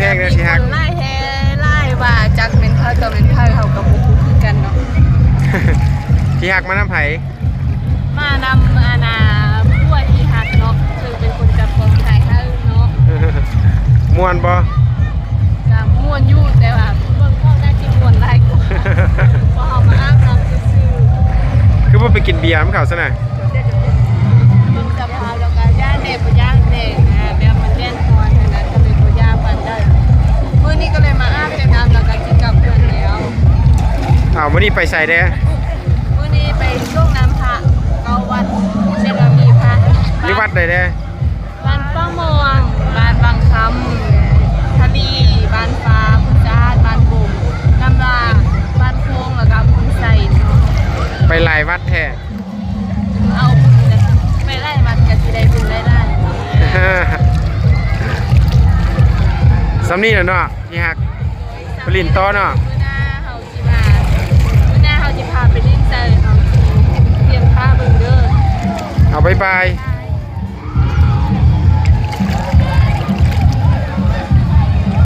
ແຮງເດ້ທີ່ຮັກ ຫຼາຍແຮງ ຫຼາຍວ່າຈັກແມ່ນໃຜຕໍ່ແມ່ນໃຜ ເຮົາກໍບໍ່ຮູ້ຄືກັນເນາະ. ທີ່ຮັກມານຳໃຜ? ມານຳອັນນ່າຜົວທີ່ຮັກເນາະ ເຊິ່ງເປັນຄົນຈັບກ້ອງຖ່າຍໃຫ້ເນາະ. ມ່ວນບໍ່? ກໍມ່ວນຢູ່ ແຕ່ວ່າເບິ່ງເຂົາໜ້າຊິມ່ວນຫຼາຍກວ່າ ເພາະເຮົາມາອາບນ້ຳຊື່ໆ. ຄືບໍ່ໄປກິນເບຍນຳເຂົາຊັ້ນນະ? ເບິ່ງສະພາບແລ້ວກໍຢ້ານແດ່ບໍ່ຢ້ານແດ່ນະ ແບບມັນແດດຮ້ອນຫັ້ນນະ ກໍເລີຍບໍ່ຢາກປານໃດ. ມື້ນີ້ກໍເລີຍມາອາບແຕ່ນ້ຳ ແລ້ວກໍຊິກັບເຮືອນແລ້ວ. ອ້າວ ມື້ນີ້ໄປໃສແດ່? ມື້ນີ້ໄປສົ່ງນ້ຳພະເກົ້າວັດ ແລ້ວກໍມີພະ ມີວັດໃດແດ່? ບ້ານປ່າມ່ວງ, ບ້ານວັງຄຳ, ທະລີ, ບ້ານຟ້າ, ພຸດສະອາດ, ບ້ານບົງ, ນ້ຳຫຼາ, ບ້ານໂຄງ ແລ້ວກໍບຸນໄຊເນາະ. ໄປຫຼາຍວັດແທ້. ເອົາບຸນ ໄປຫຼາຍວັດກໍຊິໄດ້ບຸນຫຼາຍໆ. ສ່ຳນີ້ແຫຼະເນາະ ທີ່ຮັກ ໄປຫຼິ້ນຕໍ່ເນາະ. ມື້ໜ້າເຮົາຊິມາ ມື້ໜ້າເຮົາຊິພາໄປຫຼິ້ນໃສ ເຮົາຊິຕຽມຖ້າເບິ່ງເດີ. ເອົາ ບາຍບາຍ.